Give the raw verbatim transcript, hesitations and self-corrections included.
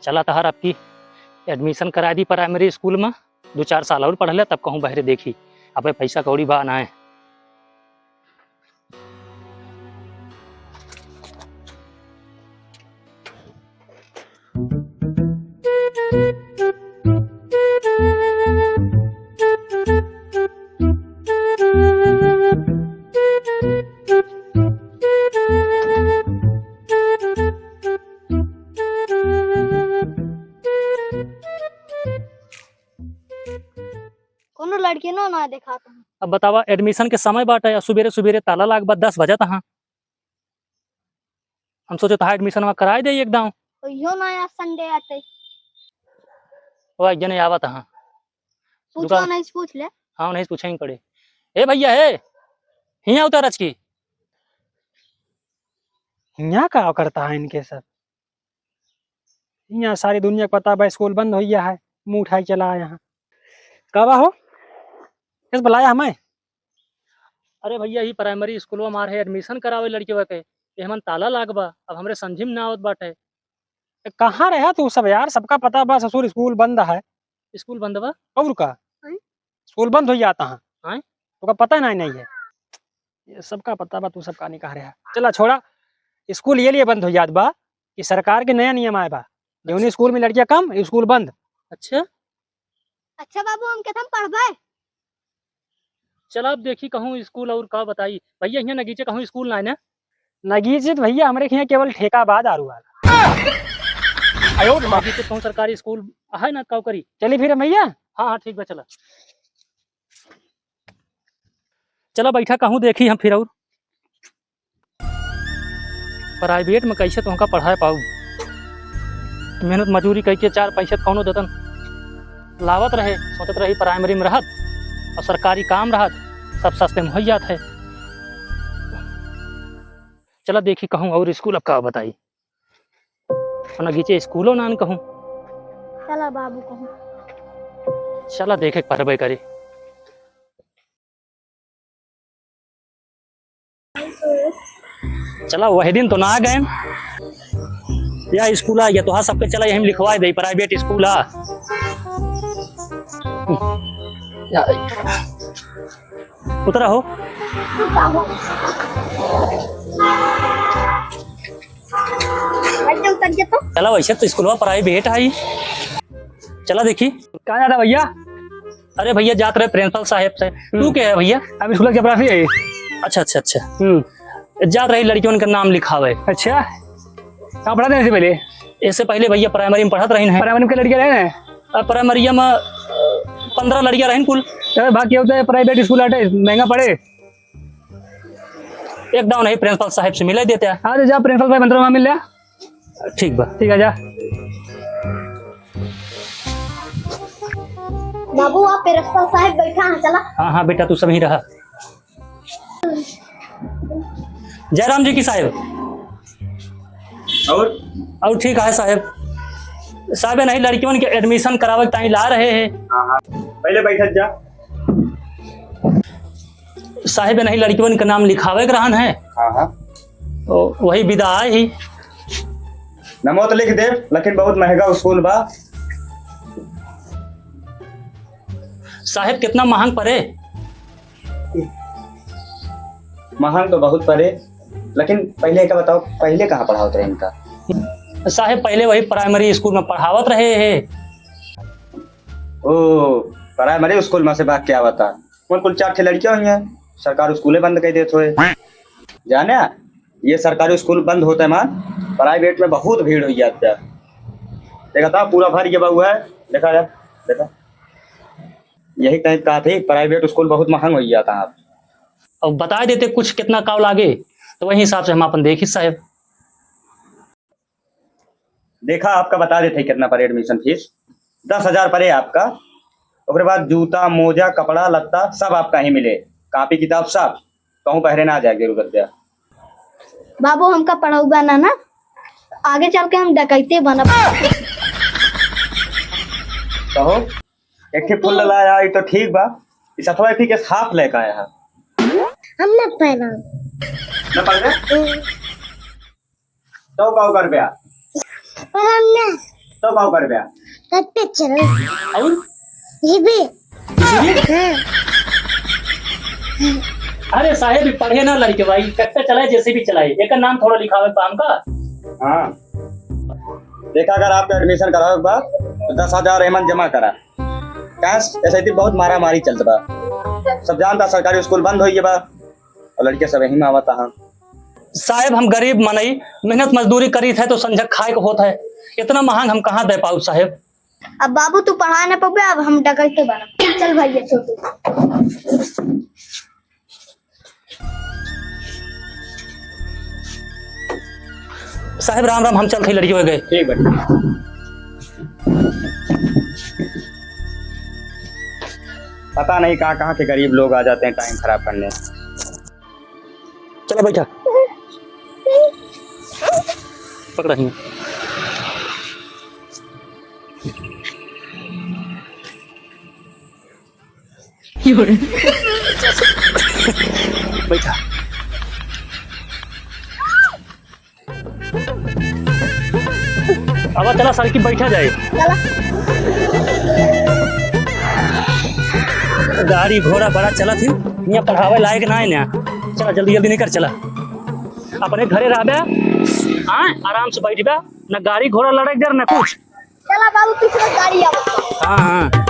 चला तहार अबकी admission कराइ दी primary school मा, दो चार साल और पढ़ ले, तब कहूँ बहरे देखी, अबे पैसा कौड़ी बा नाय। कोनो लड़की ना, ना देखात है। अब बतावा, admission के समय बाटे, सुबेरे सुबेरे ताला लाग बा, दस बजत हाँ। हम सोचे तहार admission वा कराए दे एकदम। तो इहो ना, आज Sunday आटे। ओ, एक जने आवत हाँ। पूछो दुकान। नहीं, पूछ ले। हाँ, नहीं पूछे ही पड़े। ए भैया, हे, हियाँ उतर अचकी। हियाँ का करता है इनके सब? हियाँ सारी दुनिया को पता बा, school बंद हो गया है, मुँह उठाई चला आया है। का बा हो? किस बुलाया हमें? अरे भैया, ही primary school में हमारे admission करावे लड़के के, ये हमन ताला लाग बा, अब हमरे समझी में ना आवत बाटे। ए, कहाँ रहा तू सब यार? सबका पता बा ससुर school बंद है। School बंद बा? और का? हैं? School बंद हो जाता है। हैं? तोका पता नहीं, नहीं है। ये सबका पता बा, तू सबका नहीं कह रहा। चला छोड़ा, school ये लिए बंद हो जात बा कि सरकार के नया नियम आए बा, जौन school में लड़कियां कम, school बंद। अच्छा? अच्छा बाबू, हम केथम पढ़बे? चला अब देखी कहूँ school और का बताई। भैया, हियाँ नगीचे कहूँ school ना है ना? नगीचे तो भैया, हमरे हियाँ केवल ठेका बा दारू वाला। आयो रे माँ। नगीचे कहूँ सरकारी school है ना, का करी? चली फिर भैया। हाँ, हाँ, ठीक बा, चला। चला बैठा, कहूँ देखी हम फिर और। Private में कैसे तोहका पढ़ाए पाऊ? मेहनत मजूरी कइके चार पैसे कौनो दतन लावत रहे, सोचत रही primary में रहत और सरकारी काम रहत, सब सस्ते में होइ जात है। चला देखी कहूँ और school अब का बताई, अपना गीचे school-ओ नान कहूँ। चला बाबू कहूँ। चला देखे पढ़बे करी। चला, वही दिन तो ना आ गए। या school आ गया, तो हाँ, सबके चला, यहीं लिखवाए दे, private school आ। या, उतरा हो। चला, वैसे तो school private है। चला देखी। कहाँ जाता भैया? अरे भैया, जात रहे principal साहेब से। हम्म। तू के है भैया? अभी school चपरासी है। अच्छा, अच्छा, अच्छा। हम्म। जात रही लड़कियों का नाम लिखावे। अच्छा, कहाँ पढ़ाते हैं इससे पहले? इससे पहले भैया primary में पढ़त रही हैं। Primary में के लड़कियाँ रहे हैं? अब primary में, अ, पन्द्रह लड़कियाँ रही कुल। तो भाग के होता है, private school आटे, महंगा पड़े। एक दाव नहीं, principal साहेब से मिला देते हैं। हाँ, तो जा, principal साहेब अंदर वहाँ मिल लिया। ठीक बा। ठीक है, जा। बाबू, आप principal साहेब बैठा है, चला। हाँ, हाँ, बेटा, तू सब ही रहा। जयराम जी की साहेब। और? और ठीक है साहेब। साहेब, नहीं, लड़कियों के admission करावे के ताई ला रहे हैं। हाँ, हाँ। पहले बैठक जा। साहेब, नहीं, लड़कियों के नाम लिखावे के रहन है। हाँ, हाँ। तो वही विदा आए ही। नमो तो लिख दे, लेकिन बहुत महंगा school बा। साहेब, कितना महंग पड़े? महंग तो बहुत पड़े, लेकिन पहले का बताओ, पहले कहाँ पढ़ावत रहे इनका? साहेब, पहले वही primary school में पढ़ावत रहे हैं। ओ, primary school में से भाग के आवता। कौन कुल चार ठे लड़कियां हुई हैं, सरकार school बंद कर देत होए। जाने, ये सरकारी school बंद होते मान, private में बहुत भीड़ हुई जाता है। देखा था, पूरा भर गया हुआ है, देखा यार, देखा। यही कहीं कहा थी, private school बहुत महंग हो गया था। आप अब बता देते कुछ कितना काव लागे, तो वही हिसाब से हम अपन देखी साहेब। देखा, आपका बता देते कितना पड़े admission fees। दस हजार पड़े आपका। ओकरे बाद जूता, मोजा, कपड़ा, लत्ता सब आपका ही मिले, कापी किताब सब। कहूँ बहरे ना जाए जरूरत है। बाबू, हमका पढ़ौबा ना, ना, आगे चल के हम डकैते बनब। कहो, एक ठे फूल लाया, ई तो ठीक बा, ई सतवा पी के साफ लेके आया है। हम ना पहनब। ना पहनबे? हम्म। तो का कर बे? पहनब ना। तो का करबे? कत्ते चल। और? ये भी। हाँ। अरे साहेब, ई पढ़े ना लड़के भाई, कत्ते चलाए, जेसीबी चलाए, एकर नाम थोड़ा लिखावे काम का। हाँ। देखा, अगर आपका admission करावे के बा, तो दस हजार एमन जमा करा। काश, एसआईटी बहुत मारा मारी चलत बा। सब जानता, सरकारी स्कूल बंद होइ गए बा, और लड़के सब यहीं में आवता हैं। साहेब, हम गरीब मनई, मेहनत मजदूरी करीत है तो संझक खाए को होत है, इतना महंग हम कहाँ दे पाउब साहेब? अब बाबू तू पढ़ा न पबे, अब हम डकैते बनब। चल भैया छोटू। साहेब राम राम, हम चलत हई, लड़ियो होइ गए। ठीक बा। पता नहीं कहाँ कहाँ के गरीब लोग आ जाते हैं टाइम खराब करने। चला बैठा, पकड़ा हियाँ। बैठा। अब चला सर की बैठा जाए। चला। गाड़ी घोड़ा बड़ा चलत ही, यहाँ पढ़ावे लायक ना है ना। चला जल्दी जल्दी निकल चला। अपने घरे रहबे, हाँ, आराम से बैठबे, ना गाड़ी घोड़ा लड़क दे, ना कुछ। चला बाबू, पीछे गाड़ी आवत बा। हाँ, हाँ।